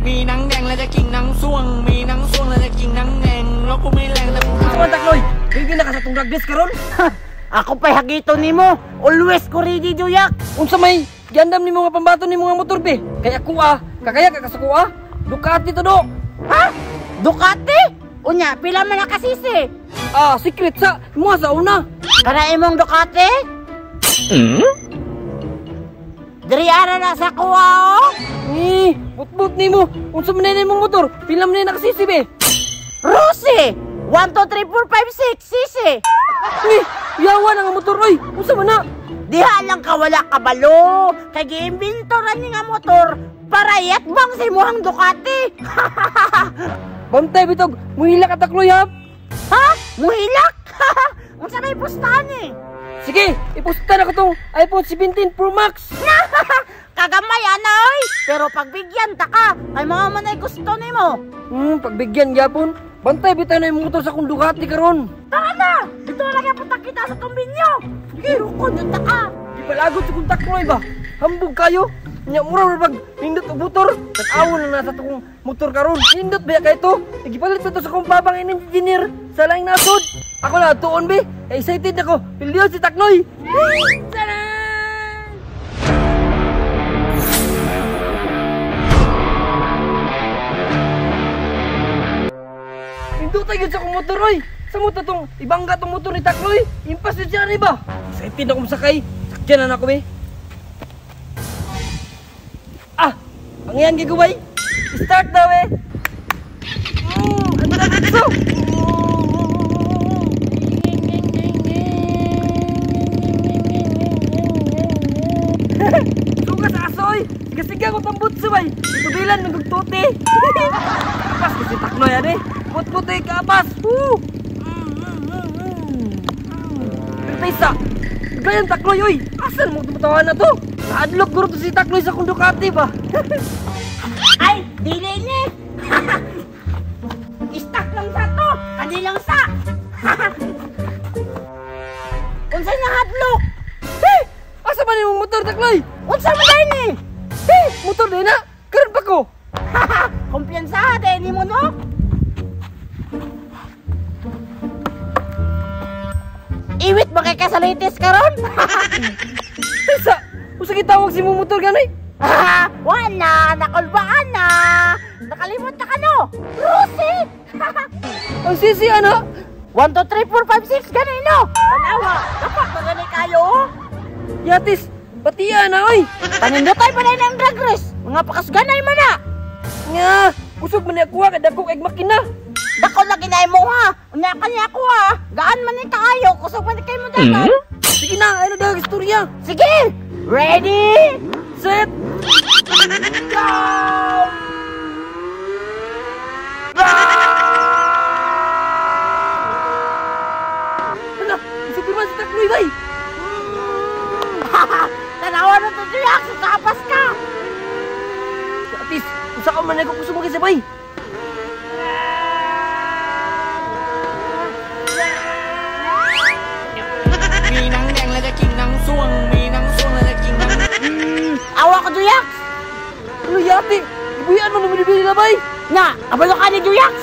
มีหนังแดงแล้วจะกินหนังส่วงมีหนังส่วงแล้วจะกินหนังแดงแล้วกูไม่แรงแต่กูทำ Man Takloy, ready na ka sa tong drag race karon? Ako pa'y hagito nimo. Always ko ready, Juyak. Unsa may giandam nimo nga pambato nimo nga motor be? Kay ako ah, kakaya ka sa kuha. Ducati to do. Ha? Ducati? Unya, pila man nakasisi? Ah, secret sa mo sa una. Kana imong Ducati? Diri ara na sa kuha oh. Eh, butbut nimo. Unsa man na imong motor? Pila man na nakasisi be? Rusi! 1, 2, 3, 4, 5, 6, sisi! Eh, yawa na nga motor oy. Unsa man na? Diha lang ka wala kabalo. Kay giimbento ra ni nga motor para iatbang sa imuhang Ducati. Bantay bitog, muhila ka Takloy ha. Ha? Muhilak? Unsa may pustahan eh? Sige, iposta na ko tong iPhone 17 Pro Max. Kagamay ana oy. Pero pagbigyan ta ka, kay mga manay gusto nimo. Pagbigyan gyapon. Bantay bitaw na imong motor sa akong Ducati karon. Tara na! Dito na kaya punta kita sa tumbinyo. Pero kun ta ka. Gipalagot sa kong Takloy ba? Hambog kayo. Nya mura ra pag nindot og motor. Tan-awon na nasa tukong motor karon. Nindot ba kay to? Gipalit pa to sa akong babang engineer sa laing nasod. Ako na tuon be. Excited ako. Pildiyon si Takloy. Taran! Nindot gyud sa akong motor oy. Sa mo tong ibangga tong motor ni Takloy. Impas yun siya ni ba? Excited ako masakay. Sakyan na nako be. Ah, ang iyan gigubay. Start daw eh. Ano na dito? Suka sa asoy. Siga-siga ko tambut sabay. Itubilan ng gugtuti. Kapas kasi Takloy ane. Put-puti kapas. Woo! Pero gayan Takloy oy. Asan mo tumatawa na to? Naadlok guro to si Takloy sa akong Ducati ba? Ay, dili ni. Stuck lang sa to. Kanilang sa. Unsay nahadlok? Hey, asa man imong motor Takloy? Unsa man day ni? Hey, motor day na. Karon pa ko. Kumpiyansa day nimo no? Iwit ba kay ka sa latest karon? Tisa, unsa gitawag si imong motor gani? Wala, nakulbaan na. Nakalimot na ka no? Rusi! Ang sisi ana? 1, 2, 3, 4, 5, 6, gani no? Tanawa, dapat na gani kayo. Yatis, batiya na oy. Panindotay pa na ng drag race. Mga pakasganay man na. Nga, kusog man ni ako ha, kadako kay makina. Dako na ginay mo ha. Unya ka niya ako ha. Gaan man ni kaayo, kusog man ni kayo mo dagan. Sige na, ano daw istorya? Sige! Ready? Set! Go! Ano? Superman si Takloy bay! Tanawa na ito, Juyak! Sa ka! Atis, kung saan man ako gusto mo kasabay! มีหนังแดงแล้วจะกินหนังส่วงมีหนังส่วงแล้วจะกินหนัง Awa ko, Juyak! Ano yati? Ibuyan mo naman ibili na bay! Na, kabalo ka ni Juyak!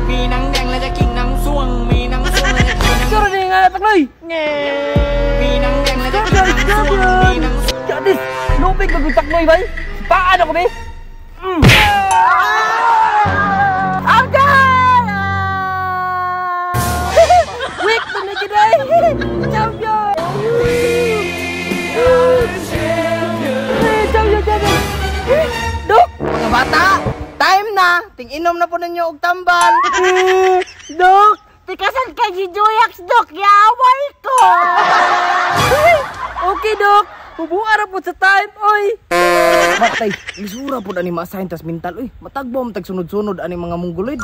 มีหนังแดงแล้วจะกินหนังส่วงมีหนังส่วงแล้วจะกินหนัง Ikaw rin nga na Takloy! มีหนังแดงแล้วจะกินหนังส่วงมีหนัง Yatis! Lupig mag Takloy bay! Paan ako bay? Abdal! Wait! Tumigil ay! Champion! Champion! Champion! Dok! Mga bata, time na! Ting-inom na po ninyo og tambal! Dok! Tikasan kay si Juyak, Dok! Yaaway ko! Okay, Dok! Hubuan na po sa time, oy! Matay, lisura po ani ma-assign tas mental, oy. Matagbo ang tagsunod-sunod ani mga mongoloid.